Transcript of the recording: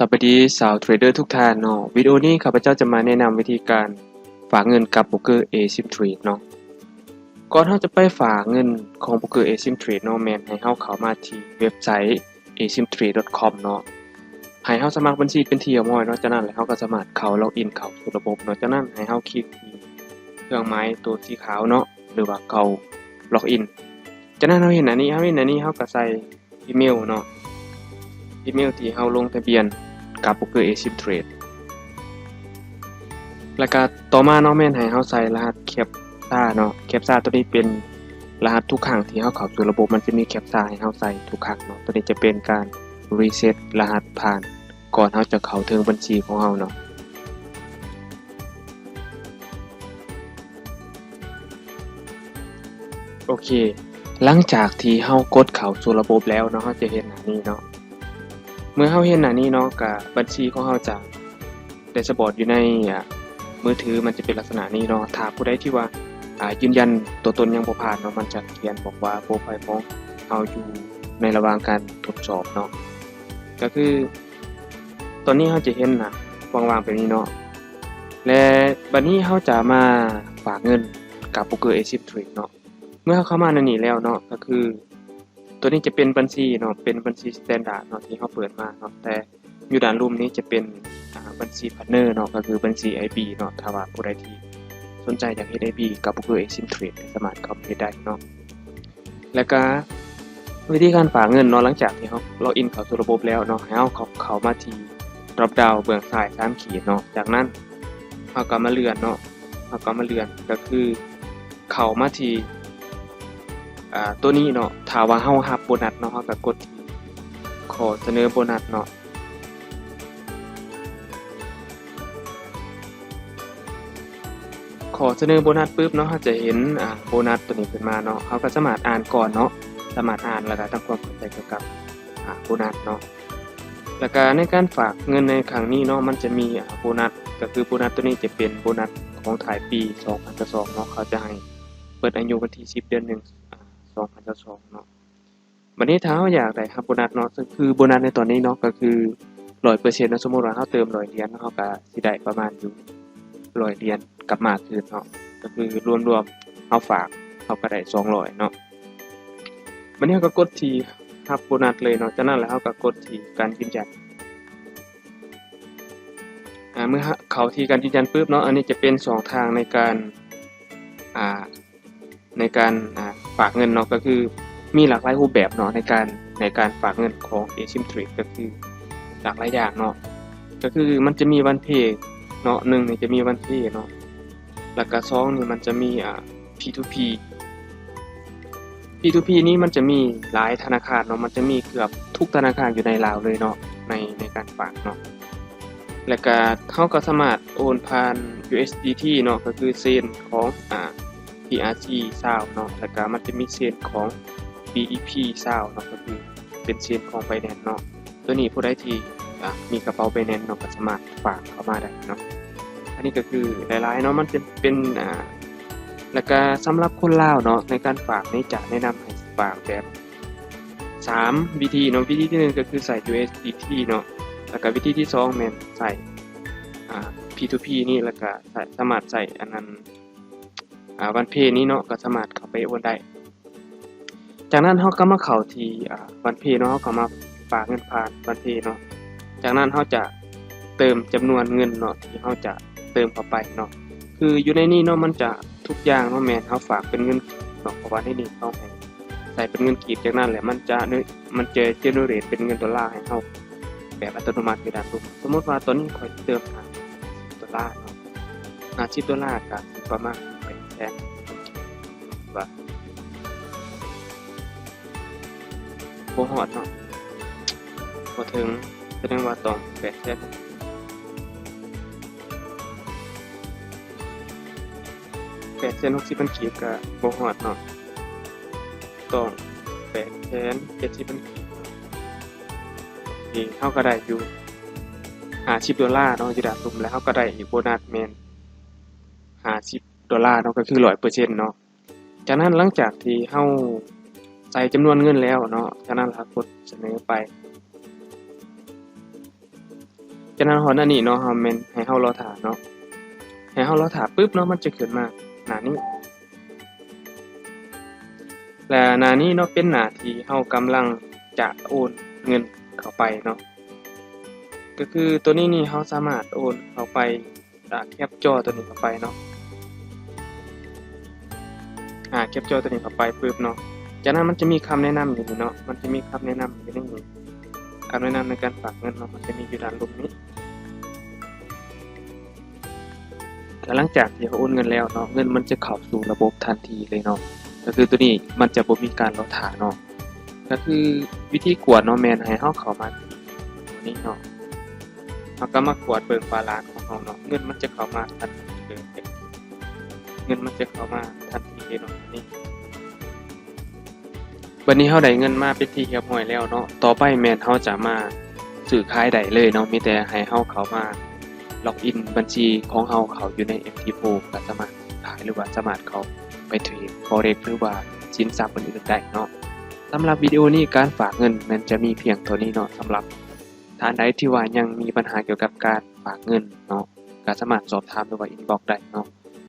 ສະບາຍດີຊາວເທຣດເດີທຸກທ່ານເນາະ, ວິດີໂອນີ້ຂ້າພະເຈົ້າຈະມາແນະນຳວິທີການຝາກເງິນກັບໂບຣກເກີ ເອຊິມເທຣດເນາະ. ກ່ອນເຮົາຈະໄປຝາກເງິນຂອງໂບຣກເກີ ເອຊິມເທຣດເນາະ ແມ່ນໃຫ້ເຮົາເຂົ້າມາທີ່ເວັບໄຊ ເອຊິມເທຣດ ດອດຄອມເນາະ. ໃຫ້ເຮົາສະໝັກບັນຊີເປັນທີ່ຮຽບຮ້ອຍເນາະ, ຈາກນັ້ນແລ້ວເຮົາກໍສາມາດເຂົ້າລັອກອິນເຂົ້າສູ່ລະບົບເນາະ. ຈາກນັ້ນໃຫ້ເຮົາຄລິກທີ່ເຄື່ອງໝາຍໂຕສີຂາວເນາະ ຫຼືວ່າເຂົ້າລັອກອິນ. ຈາກນັ້ນເຮົາເຫັນອັນນີ້, ເຮົາເຫັນອັນນີ້ ເຮົາກໍໃສ່ອີເມວເນາະ, ອີເມວທີ່ເຮົາລົງທະບຽນກັບໂບຣກເກີ ເອຊິມເທຣດ. ແລ້ວກໍຕໍ່ມາເນາະ ແມ່ນໃຫ້ເຮົາໃສ່ລະຫັດແຄັບຊາເນາະ. ແຄັບຊາໂຕນີ້ເປັນລະຫັດທຸກຄັ້ງທີ່ເຮົາເຂົ້າສູ່ລະບົບ, ມັນຈະມີແຄັບຊາໃຫ້ເຮົາໃສ່ທຸກຄັ້ງເນາະ. ໂຕນີ້ຈະເປັນການຣີເຊັດລະຫັດຜ່ານ ກ່ອນເຮົາຈະເຂົ້າເຖິງບັນຊີຂອງເຮົາເນາະ. ໂອເຄ, ຫຼັງຈາກທີ່ເຮົາກົດເຂົ້າສູ່ລະບົບແລ້ວເນາະ, ເຮົາຈະເຫັນໜ້ານີ້ເນາະ. ເມື່ອເຮົາເຫັນໜ້ານີ້ເນາະ, ກະບັນຊີຂອງເຮົາຈະແດຊບອດຢູ່ໃນ ອາ ມືຖື, ມັນຈະເປັນລັກສະນະນີ້ເນາະ. ຖ້າຜູ້ໃດທີ່ວ່າ ອາ ຢືນຢັນຕົວຕົນຍັງບໍ່ຜ່ານເນາະ, ມັນຈະຂຽນບອກວ່າໂປຣໄຟລ໌ຂອງເຮົາຢູ່ໃນລະຫວ່າງການທົດສອບເນາະ. ກະຄື ຕອນນີ້ເຮົາຈະເຫັນໜ້າວ່າງໆແບບນີ້ເນາະ ແລະ ບັດນີ້ເຮົາຈະມາຝາກເງິນກັບໂບຣກເກີ ເອຊິມເທຣດເນາະ. ເມື່ອເຮົາເຂົ້າມາໃນນີ້ແລ້ວເນາະ ກໍຄື ຕົວນີ້ຈະເປັນບັນຊີເນາະ, ເປັນບັນຊີສະແຕນດາດເນາະ ທີ່ເຮົາເປີດມາເນາະ, ແຕ່ຢູ່ດ້ານລຸ່ມນີ້ຈະເປັນ ອາ ບັນຊີພາດເນີເນາະ, ກໍຄືບັນຊີໄອບີເນາະ. ຖ້າວ່າຜູ້ໃດທີ່ສົນໃຈຢາກເຮັດໄອບີກັບໂບຣກເກີ ເອຊິມເທຣດ ກໍສາມາດເຂົ້າມາເຮັດໄດ້ເນາະ. ແລ້ວກະວິທີການຝາກເງິນເນາະ, ຫຼັງຈາກທີ່ເຮົາລັອກອິນເຂົ້າສູ່ລະບົບແລ້ວເນາະ, ໃຫ້ເຮົາເຂົ້າ ເຂົ້າມາທີ່ດຣອບດາວເບື້ອງຊ້າຍສາມຂີດເນາະ. ຈາກນັ້ນເຮົາກໍມາເລື່ອນເນາະ, ເຮົາກໍມາເລື່ອນ ກໍຄືເຂົ້າມາທີ່ ອາ ຕົວນີ້ເນາະ. ຖ້າວ່າເຮົາຮັບໂບນັດເນາະ, ເຮົາກໍກົດທີ່ຂໍສະເໜີໂບນັດເນາະ. ຂໍສະເໜີໂບນັດປຶບເນາະ, ເຮົາຈະເຫັນ ອາ ໂບນັດຕົວນີ້ຂຶ້ນມາເນາະ. ເຮົາກໍສາມາດອ່ານກ່ອນເນາະ, ສາມາດອ່ານແລ້ວກໍທຳຄວາມເຂົ້າໃຈກ່ຽວກັບ ອາ ໂບນັດເນາະ. ແລ້ວກໍໃນການຝາກເງິນໃນຄັ້ງນີ້ເນາະ, ມັນຈະມີ ອາ ໂບນັດ, ກໍຄືໂບນັດຕົວນີ້ຈະເປັນໂບນັດຂອງທ້າຍປີສອງພັນຊາວສອງເນາະ, ເຂົາຈະໃຫ້ເບິດອາຍຸວັນທີສິບ ເດືອນໜຶ່ງ ອາ ສອງພັນຊາວສອງເນາະ. ບັດນີ້ຖ້າເຮົາຢາກໄດ້ຮັບໂບນັດເນາະ, ຄືໂບນັດໃນຕອນນີ້ເນາະ ກໍຄືຮ້ອຍເປີເຊັນເນາະ. ສົມມຸດວ່າເຮົາເຕີມຮ້ອຍຫຼຽນເນາະ, ເຮົາກໍຊິໄດ້ປະມານຢູ່ຮ້ອຍຫຼຽນກັບມາຄືນເນາະ, ກໍຄືລວມໆເຮົາຝາກ ເຮົາກໍໄດ້ສອງຮ້ອຍເນາະ. ບັດນີ້ເຮົາກໍກົດທີ່ຮັບໂບນັດເລີຍເນາະ, ຈາກນັ້ນແລ້ວເຮົາກໍກົດທີ່ການຢືນຢັນ. ອາ ເມື່ອເຂົ້າທີ່ການຢືນຢັນປຶບເນາະ, ອັນນີ້ຈະເປັນຊ່ອງທາງໃນການ ອາ ໃນການ ອາ ຝາກເງິນເນາະ, ກໍຄືມີຫຼາກຫຼາຍຮູບແບບເນາະ ໃນການ ໃນການຝາກເງິນຂອງ ເອຊິມເທຣດ ກໍຄືຫຼາກຫຼາຍຢ່າງເນາະ. ກໍຄືມັນຈະມີວັນເພເນາະ, ໜຶ່ງນີ້ຈະມີວັນເພເນາະ, ແລ້ວກະສອງນີ້ມັນຈະມີ ອາ ພີທູພີ. ພີທູພີນີ້ມັນຈະມີຫຼາຍທະນາຄານເນາະ, ມັນຈະມີເກືອບທຸກທະນາຄານຢູ່ໃນລາວເລີຍເນາະ ໃນ ໃນການຝາກເນາະ. ແລ້ວກະເຮົາກໍສາມາດໂອນຜ່ານ ຢູເອສດີທີ ເນາະ, ກໍຄືເຊນຂອງ ອາ ພີອາຊີຊາວເນາະ, ແລ້ວກະມັນຈະມີເຊນຂອງ ບີອີພີຊາວເນາະ, ກໍຄືເປັນເຊນຂອງໄບແນນເນາະ. ຕົວນີ້ຜູ້ໃດທີ່ ອາ ມີກະເປົາໄບແນນເນາະ ກໍສາມາດຝາກເຂົ້າມາໄດ້ເນາະ. ອັນນີ້ກໍຄືຫຼາຍໆເນາະ, ມັນຈະເປັນ ອາ ແລ້ວກະສຳລັບຄົນລາວເນາະ, ໃນການຝາກນີ້ຈະແນະນຳໃຫ້ຝາກແບບສາມວິທີເນາະ. ວິທີທີໜຶ່ງກໍຄືໃຊ້ ຢູເອສດີທີ ເນາະ, ແລ້ວກະວິທີທີສອງແມ່ນໃຊ້ ອາ ພີທູພີນີ້, ແລ້ວກະສາ ສາມາດໃຊ້ອັນນັ້ນ ອາ ວັນເພນີ້ເນາະ, ກໍສາມາດເຂົ້າໄປໂອນໄດ້. ຈາກນັ້ນເຮົາກໍມາເຂົ້າທີ່ ອາ ວັນເພເນາະ, ເຮົາກໍມາຝາກເງິນຜ່ານວັນເພເນາະ. ຈາກນັ້ນເຮົາຈະເຕີມຈຳນວນເງິນເນາະ ທີ່ເຮົາຈະເຕີມເຂົ້າໄປເນາະ. ຄືຢູ່ໃນນີ້ເນາະ ມັນຈະທຸກຢ່າງເນາະ ແມ່ນເຮົາຝາກເປັນເງິນກີບເນາະ, ເພາະວ່າໃນນີ້ເຂົາໃຫ້ໃສ່ເປັນເງິນກີບ. ຈາກນັ້ນແຫຼະ ມັນຈະ ມັນຈະເຈເນີເຣດເປັນເງິນໂດລາໃຫ້ເຮົາແບບອັດຕະໂນມັດຢູ່ດ້ານລຸ່ມ. ສົມມຸດວ່າຕອນນີ້ຂ້ອຍເຕີມຫ້າສິບໂດລາເນາະ, ຫ້າສິບໂດລາກໍຊິປະມານແປດແສນ ວ່າ ບໍ່ຮອດເນາະ, ບໍ່ເຖິງ, ສະແດງວ່າຕ້ອງແປດແສນ ແປດແສນຫົກສິບພັນກີບກໍບໍ່ຮອດເນາະ, ຕ້ອງແປດແສນເຈັດສິບພັນກີບ. ໂອເຄ ເຮົາກໍໄດ້ຢູ່ຫ້າສິບໂດລາເນາະ ຢູ່ດ້ານລຸ່ມ, ແລ້ວເຮົາກໍໄດ້ອີກໂບນັດແມ່ນຫ້າສິບໂດລາເນາະ, ກໍຄືຮ້ອຍເປີເຊັນເນາະ. ຈາກນັ້ນ ຫຼັງຈາກທີ່ເຮົາໃສ່ຈຳນວນເງິນແລ້ວເນາະ, ຈາກນັ້ນເຮົາກົດສະເໜີໄປ. ຈາກນັ້ນຮອດໜ້ານີ້ເນາະ ເຮົາແມ່ນໃຫ້ເຮົາລໍຖ້າເນາະ ໃຫ້ເຮົາລໍຖ້າປຶບເນາະ ມັນຈະຂຶ້ນມາໜ້ານີ້ ແລະໜ້ານີ້ເນາະ ເປັນໜ້າທີ່ເຮົາກຳລັງຈະໂອນເງິນເຂົ້າໄປເນາະ ກໍຄືໂຕນີ້ນີ້ ເຮົາສາມາດໂອນເຂົ້າໄປ ອາ ແຄັບຈໍໂຕນີ້ເຂົ້າໄປເນາະ ອາ ແຄັບຈໍໂຕນີ້ເຂົ້າໄປປຶບເນາະ ຈາກນັ້ນມັນຈະມີຄຳແນະນຳຢູ່ນີ້ເນາະ ມັນຈະມີຄຳແນະນຳຢູ່ໃນນີ້ ຄຳແນະນຳໃນການຝາກເງິນເນາະ ມັນຈະມີຢູ່ດ້ານລຸ່ມນີ້ ແລະຫຼັງຈາກທີ່ເຮົາໂອນເງິນແລ້ວເນາະ ເງິນມັນຈະເຂົ້າສູ່ລະບົບທັນທີເລີຍເນາະ ກໍຄືໂຕນີ້ມັນຈະບໍ່ມີການລໍຖ້າເນາະ ກໍຄືວິທີກວດເນາະ ແມ່ນໃຫ້ເຮົາເຂົ້າມາໂຕນີ້ເນາະ ເຮົາກໍມາກວດເບິ່ງບາລານຂອງເຮົາເນາະ ເງິນມັນຈະເຂົ້າມາທັນທີເລີຍ ເງິນມັນຈະເຂົ້າມາທັນທີເລີຍເນາະ ນີ້ ບັດນີ້ເຮົາໄດ້ເງິນມາເປັນທີ່ຮຽບຮ້ອຍແລ້ວເນາະ ຕໍ່ໄປແມ່ນເຮົາຈະມາຊື້ຂາຍໄດ້ເລີຍເນາະ ມີແຕ່ໃຫ້ເຮົາເຂົ້າມາລັອກອິນບັນຊີຂອງເຮົາເຂົ້າຢູ່ໃນ ເອັມທີໂຟ ກໍສາມາດຊື້ຂາຍ ຫຼືວ່າສາມາດເຂົ້າໄປເທຣດ Forex ຫຼືວ່າສິນຊັບອື່ນໆໄດ້ເນາະ. ສຳລັບວິດີໂອນີ້ ການຝາກເງິນແມ່ນຈະມີພຽງເທົ່ານີ້ເນາະ. ສຳລັບທ່ານໃດທີ່ວ່າຍັງມີບັນຫາກ່ຽວກັບການຝາກເງິນເນາະ ກໍສາມາດສອບຖາມ ຫຼືວ່າ inbox ໄດ້ເນາະ.